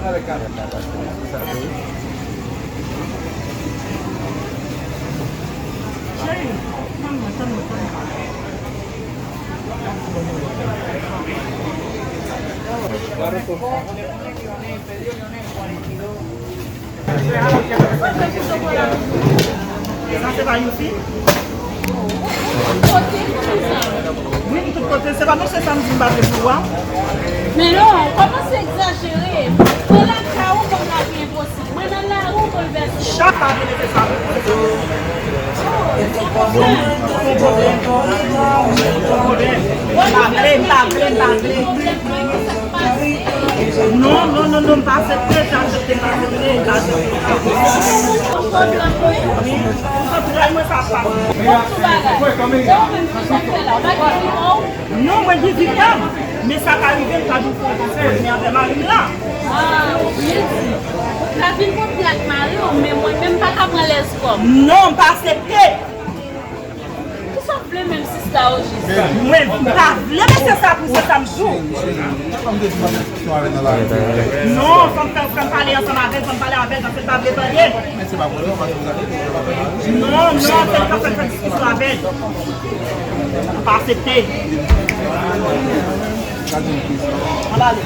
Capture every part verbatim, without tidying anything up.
Sa se pa yon fi? Wi, m tout kote. Se pa mesye sa m di m pa vle pou ou a? Men non, kòmanse egzajere. Mwen lakay ou, kòm la gen enposib. Mwen nan lari, ou boulvèse. Chat pa vle mete sa. Bon. Bon pwoblèm. Bon pwoblèm. M pa vle, m pa vle, m pa vle. Non, non, non, non, m pa aksepte, m pa aksepte, m pa aksepte, m pa aksepte. Wi, pou zantray mwen sa ap pase. Non, mwen gen vi pa m, men sa ka rive m ka di w fè yon bagay avè mari m la. Ah, ou byen di. Ou ka vin kontre ak mari w, men mwen menm m pa ka pran lèz kò m. Non, m pa aksepte. Kisa w vle menm sista o jis? Mwen m pa vle mesye sa pou se sa m di w. Non, fò m fè, fò m pale ansanm avè l, fò m pale avè l, paske l pa vle tande. Non, non, se l k ap fè, fè diskisyon avè l. Ou pa aksepte. Ann ale.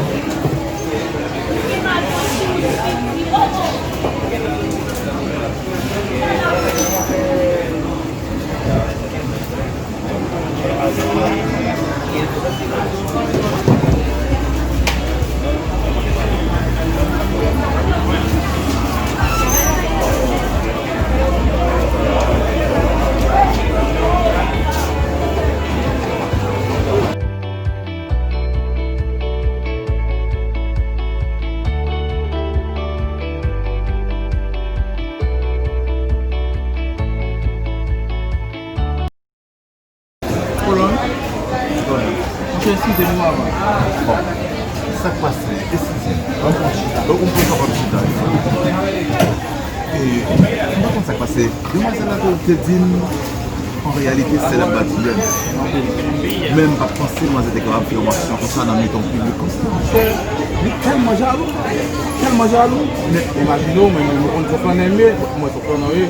Kolòn. Monchè, eskize nou avan. Bon. Sa k pase? Eskize m. Ban m pran chita. Donk, ou pran chita. E, m pa konn sa k pase. Demwazèl la te, te di m, an reyalite, sè l ap bat pwoblèm. Men m pa t panse demwazèl te kapab fè yon aksyon konsa nan mitan yon piblik konsa. Monchè, li tèlman jalou. Tèlman jalou. Men imajine w, men nou konn se flannen m ye. Mwen se flannen w ye.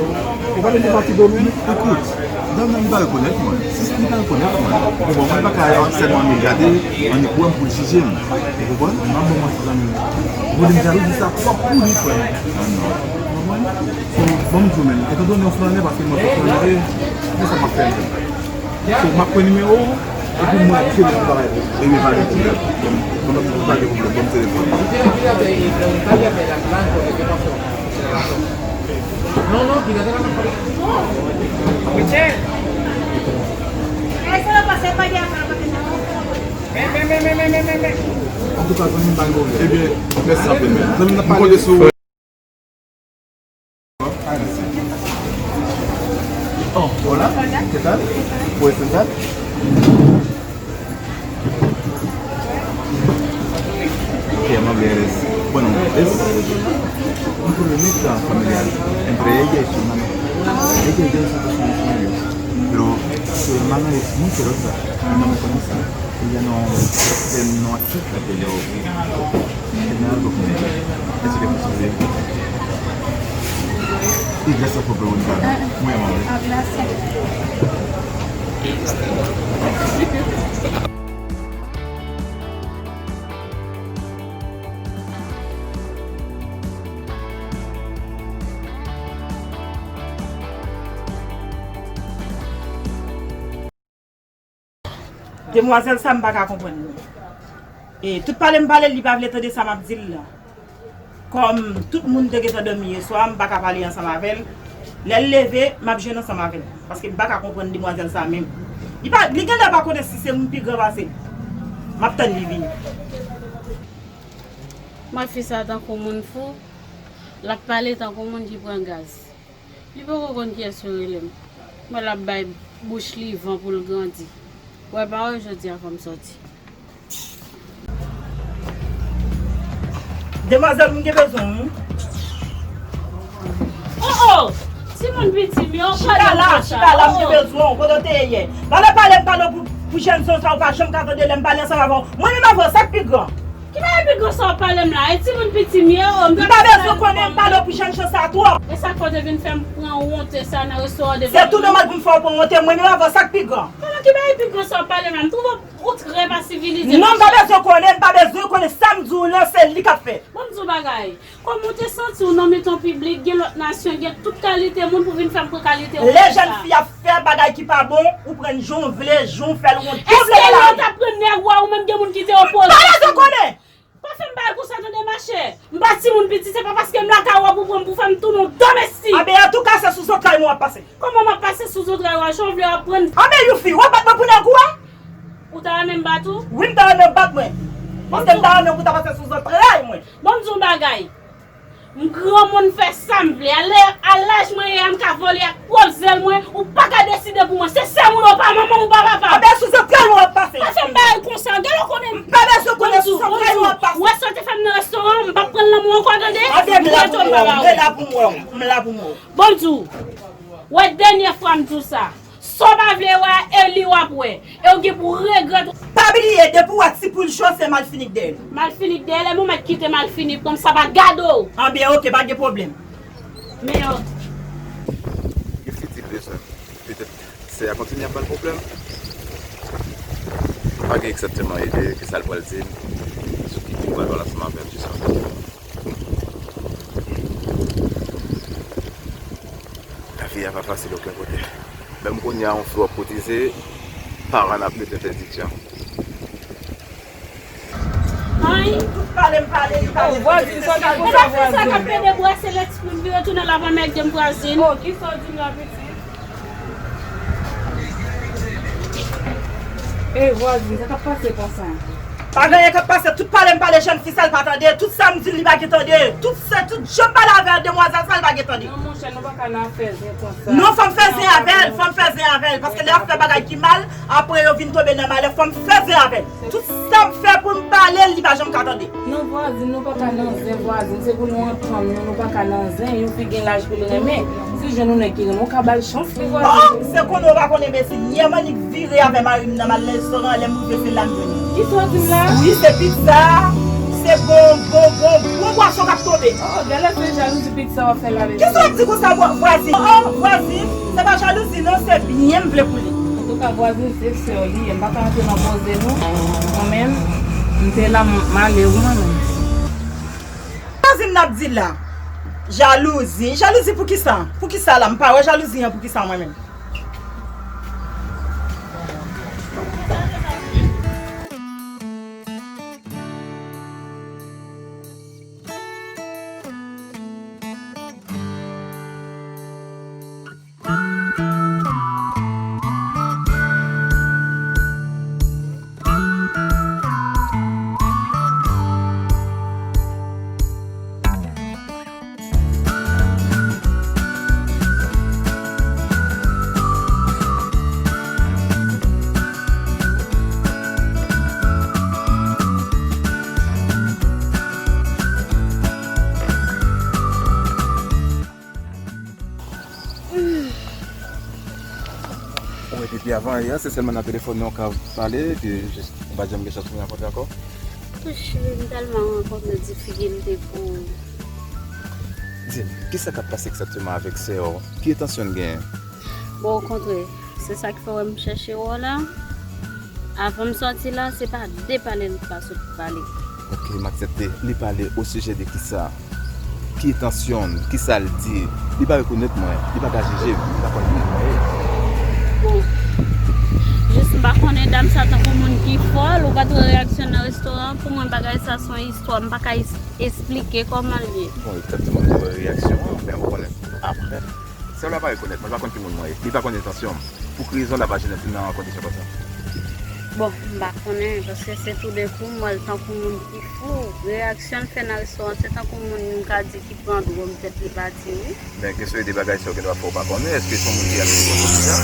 Ou pa vin pou pati domèn? Ekout, dam nan li pa rekonèt mwen. Si li pa rekonèt mwen, ou konprann, mwen pa ka sèlman annik gade, annik wè m pou l jije m. Ou konprann? M ap ban mwen ti zanmi. Bon, li m jalouzi sa twòp pou li, frè m. Ah, non. Ou konprann? So, ban m di w, menm, etandone w flannen, paske mwen se flannen, men sa m ap fè m. So, m ap pran nimewo w, epi mwen ap jere tout bagay pou ou. Ebyen, pa gen pwoblèm. Ban m, ban m, pa gen pwoblèm, ban m telefòn. Non, non, ki gade la. Antouka, zanmi m, pa gen pwoblèm. Ebyen, mèsi anpil, men. Zanmi m, n ap pale. M konte sou ou. Oh, hola. ¿Qué tal? ¿Puedes sentar? Ok, amable, eres. Bueno, es un problemita familiar entre ella y su hermano. Ella y yo somos una familia, pero su hermano es muy celosa y no me conoce. Ella no, él no acepta que yo tenga algo con ella. Eso que me sucedió. Y gracias por preguntarme. Muy amable. Ah, gracias. Demwazèl sa, m pa ka konprann li. E tout pale m pale l, li pa vle tande sa m ap di l lan. Kòm tout moun te gentan dòmi yèswa, m pa ka pale ansanm avè l. Lè l leve, m ap jwenn ansanm avè l. Paske m pa ka konprann demwazèl sa menm. Li pa, li genlè pa konnen si se moun pi gran pase l. M ap tann li vini. M wè fi sa tankou moun fou, l ap pale tankou moun ki pran gaz. Li poko konn kiyès yo rele m. M wè l ap bay bouch li van pou l grandi. Wè pa wè jodi a fò m sòti. Demwazèl, m gen bezwen w, wi. Oh, oh! Timoun piti m yo, chita la, chita la, m gen bezwen w. Kote w te ye yè? Pale, pale, m pale w pou, pou jènson sa, ou pa janm ka tande lè m pale ansanm avè w. Mwen menm avè w, sa k pi gran? Ki bagay pi gran sa w ap pale m la? E timoun piti m ye, o, m pa bezwen konnen, m pale w pou jèn jan sa twòp. E sa k fè w te vin fè m pran wonte sa nan restoran de... Se tou nòmal pou m fè w pran wonte, mwen menm avan sa k pi gran. Kòman ki bagay pi gran sa w ap pale m la? M twouve w trè pa sivilize. Non, m pa bezwen konnen, m pa bezwen konnen, sa m di w lan, se li k ap fèt. Bon, m di w bagay. Kòman w te santi w nan mitan piblik, gen lòt nasyon, gen tout kalite moun pou vin fè m pran kalite w konsa? Lè jèn fi ap fè bagay ki pa bon, ou pran l jan w vle, jan w fè l, ou jan w vle. Èske lè w t ap pran nèg ou a, ou menm gen moun ki te opoze? M pa bezwen konnen! Pa fè m bagay konsa tande machè. M pa timoun piti, se pa paske m lakay ou a pou pran m pou fè m tounen w domestik. Anben, antouka, se sou zantray mwen w ap pase. Kòman m ap pase sou zantray ou a? Jan w vle w ap pran m. Anben, Youfi, w ap bat mwen pou nèg ou a? Ou ta renmen m bat ou? Wi, m ta renmen w bat mwen. Paske m ta renmen w pou ta pase sou zantray mwen. Bon, m di w yon bagay. M granmoun, m fè sa m vle. A lè, a laj mwen ye a, m ka vole ak pwòp zèl mwen. Ou pa ka deside pou mwen. Se sè m ou ye, ou pa manman m, ou pa papa m. Anben, sou zantray mwen w ap pase. Pa fè m bagay konsa. Gade w konnen m... M pa bezwen konnen sou zantray mwen w ap pase. Ou wè sa w te fè m nan restoran an, m p ap pran l nan men w ankò, tande? Anben, m la pou m wè w. M la pou m wè w. M la pou m wè w. Bon, m di w. Wè, dènyè fwa m di w sa. Sa w pa vle wè a, e li w ap wè. E w gen pou regrèt. Pa bliye, depi w wè ti poul cho, se malfini k dèyè l. Malfini k dèyè l, e mwen mèt kite malfini pran m, sa pa gade w. Anben, oke, pa gen pwoblèm. Men yo. Gen fi di bezwen. Petèt sè a kontinye ap ba l pwoblèm. Pa gen egzakteman ide ki sa l pral di m sou ki pi pral pale ansanm avè m jis la. Lavi a pa fasil okenn kote. Menm kounye a, yon fi w ap kotize, paran ap mete entèdiksyon. Ay. Tout pale m pale, li pa... Oh, vwazin, sa ki pou sa, vwazin? Sa k ap pede bwase lespri m, vire tounen la pa mèt de m vwazin. Oh, kisa w di m la, pitit? Ey, vwazin, sa k ap pase konsa? Pa gen anyen k ap pase, tout pale m pale jèn fi sa, l pa tande, tout sa m di l, li pa gen tande, tout sa, tout jan m pale avè demwazèl sa, l pa gen tande. Non, monchè, nou pa ka nan afè zen konsa. Non, fò m fè zen avè l, fò m fè zen avè l, paske lè y ap fè bagay ki mal, apre yo vin tonbe nan malè, fò m fè zen avè l. Tout sa m fè pou m pale l, li pa janm ka tande. Non, vwazin, nou pa ka nan zen, vwazin, se pou nou antann nou, nou pa ka nan zen, yon fi gen laj pou l renmen. Si jwenn yon nèg ki renmen w, ka ba l chans li, vwazin. Oh, se konnen w pa konn enbesil. Yè m annik vire avè mari m nan m al nan restoran an, lè m rive se la m jwenn li. Kisa w di m la? Wi, se pizza, se bon, bon, bon, bon bwason k ap tonbe. Oh, genlè se jalouzi pizza w ap fè la, mesye. Kisa w ap di konsa, vwa-, vwazin? Oh, vwazin, se pa jalouzi non, se byen m vle pou li. Antouka, vwazin, se sè w li ye, m pa ka antre nan koze nou. Mwen menm, m te la, m ale wi mwen menm. Vwazin n ap di la. Jalouzi. Jalouzi poukisa? Poukisa la? M pa wè jalouzi an poukisa mwen menm. Ou wè depi avan yè, se sèlman nan telefòn nou ka pale, epi jis, nou pa janm gen chans pou rankontre ankò. Kouch, m tèlman rankontre difikilte pou... Di m, kisa k ap pase egzakteman avèk sè w? Ki entansyon l genyen? Bon, okontrè, se sa k fè w wè m chèche w la. Avan m sòti la, se pa de pale l pa sot pale. Ok, m aksepte. Li pale osijè de kisa? Ki entansyon l? Kisa l di? Li pa rekonèt mwen. Li pa ka jije m. Li pa konn ki moun mwen ye. Bon. Jis m pa konnen dam sa tankou moun ki fòl, ou pa t wè reyaksyon nan restoran an. Pou mwen, bagay sa se yon istwa. M pa ka es-, esplike kòman l ye. Bon, egzakteman, m te wè reyaksyon an, men ou konnen. Apre. Sè w la pa rekonèt mwen, li pa konn ki moun mwen ye. Li pa konn entansyon m. Pou ki rezon l ap aji nan, nan kondisyon konsa? Bon, m pa konnen, paske se toudenkou m wè l tankou moun ki fou. Reyaksyon l fè nan restoran, se tankou moun m ka di ki pran dwòg, tèt li pati, wi. Men kesyon de bagay sa yo gendwa fè w pa konnen, èske se yon moun ki aji konsa?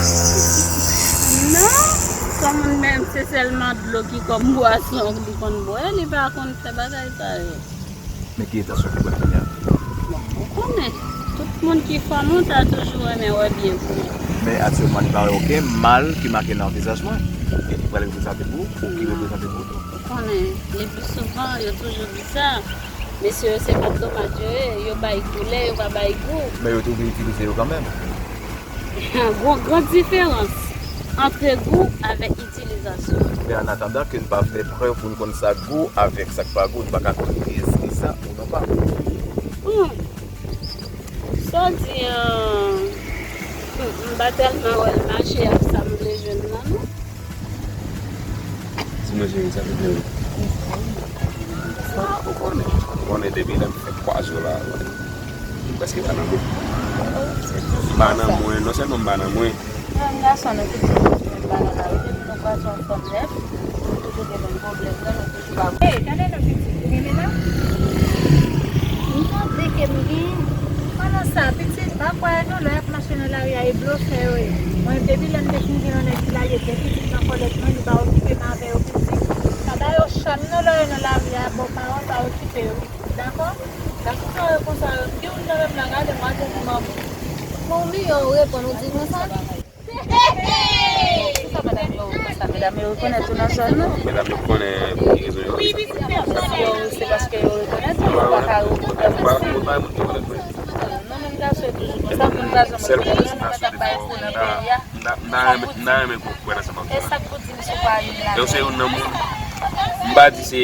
Non, se yon moun menm, se sèlman dlo ki kòm bwason li konn bwè, li pa konn fè bagay sa yo. Men ki etansyon ki pran kounye a? Bon, ou konnen, tout moun ki fanm ou ta toujou renmen wè byen pou li. Men aktyèlman, li pa wè okenn mal ki make nan vizaj mwen. E ki pral reprezante pou ou, ou ki reprezante pou ou tou. Konnen, le pli souvan, yo toujou di sa. Mesye yo, se pa tomat yo ye, yo bay koulè, yo pa bay gou. Men yo toujou itilize yo kanmenm. Gon gran diferans ant gou avèk itilizasyon. Men an atandan ke n pa fè prèv pou n konn sa k gou avèk sa k pa gou, n pa ka konnen èske sa ou non pa. Hmm. Sa w di an, hmm, m pa tèlman wè l mache ak sa m vle jwenn nan, non. Ti manje wi, sa vle di. Sa ou konnen. Ou konnen depi lè m fè kwa zo la, m prèske pa nan mwen. M pa nan mwen, non sèlman m pa nan mwen. Jèn gason, nou tout se moun pa nan lari, depi nou kwaze yon fanm nèf, nou toujou gen menm pwoblèm nan, nou toujou pa. Hey, tande non pitit, ou renmen nan? M tande ke m gen. Pandan sa, pitit, pa kwè yo non, lè y ap mache nan lari a, e blofè yo ye. Mwen, depi lè m te fin gen yon nèg ki lage de pitit nan kòlèt mwen, li pa okipe m avè yo pitit. Pa ba yo chan non, lè yo nan lari a, bon, paran pa okipe yo pitit, dakò? Dakò, sa yo konsa, yo, gen youn nan menm la, gade, m a te di manman. Bon, ou miyò ou reponn, ou di konsa. Poukisa medam yo konsa? Medam yo rekonèt ou nan zòn nan? Medam yo konnen pou ki rezon yo fè sa. Yo, se paske yo rekonèt ou, yo pa ka rekonèt ou. Ou pa, ou pa moun ki rekonèt mwen. Non, menm gason yo toujou konsa, moun pa janm rekonèt yo, nou mèt ap bay fo nan peyi a. M ta, m ta renmen, m ta renmen kwè nan sa m ap di la. E sa k pou di m sou pa youn la? Yo se youn nan moun, m pa di se,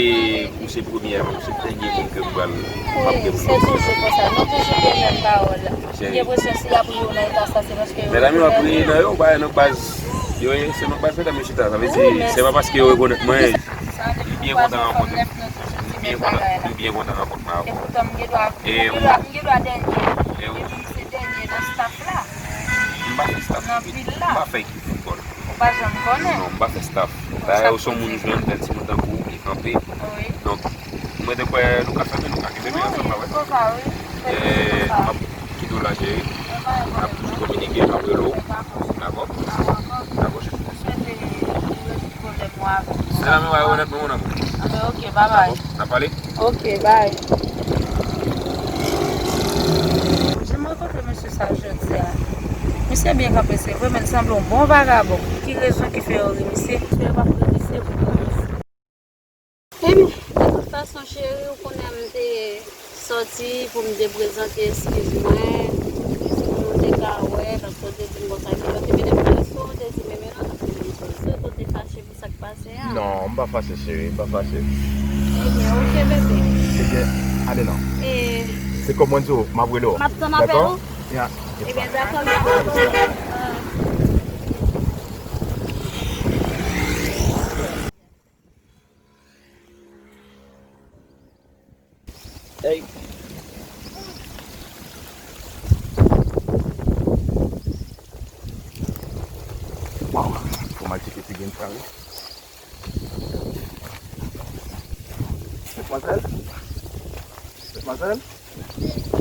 ou se premye, ou se dènye moun ke m pral, m ap gen pou se toujou konsa. Nou toujou gen menm pawòl la. M gen enpresyon si y ap ri yo nan eta sa, se paske yo... Medam yo ap ri nan yo, ba nan baz yo ye, se nan baz medam yo chita. Sa vle di, se pa paske yo rekonèt mwen. M byen kontan rankontre w. M byen kontan, m byen kontan rankontre avè w. E poutan m gen dwa, e m gen dwa dènye. Epi m se dènye nan staff la. M pa fè staff. Nan vil la. M pa fè ekip foutbòl. Ou pa janm konnen. Non, m pa fè staff. Dayè, ou se yon moun jwenn, bèl timoun tankou w, li kanpe. Wi. Donk, mwen te kwè nou ka fè, men nou ka kenbe men ansanm, pa vre? Wi, se konsa, wi. E, m ap kite w la, cheri. N ap toujou kominike, m ap rele w. Dakò? Dakò, cheri. Mwen te rezoud pwoblèm mwen avè w. Se la menm, w a rekonèt mwen, mon amour. Anben, ok, babay. Dakò? N ap pale? Ok, bay. Jan m rankontre mesye sa jodi a. Misye byen kanpe, se vre, men l sanble yon bon vagabon. Ki rezon ki fè yo ri misye? Misye pa ri misye pou bon mesye. Ebyen, de tout fason, cheri, ou konnen m te sòti pou m te prezante eskiz mwen, si moun te ka wè, paske w te di m konsa ki lòt, epi depi lè sa w te di, men, men non, paske m sòti, ou te fache pou sa k pase a. Non, m pa fache, cheri, m pa fache. Ebyen, ok, bebe. Ebyen, ale non. E se kòm mwen di w, m ap rele w. M ap tann apèl ou? Dakò? Ya. Ebyen, dakò, m ap rele w. Ey. Waw, fò m al tcheke si gen travay. Madmwazèl? Madmwazèl?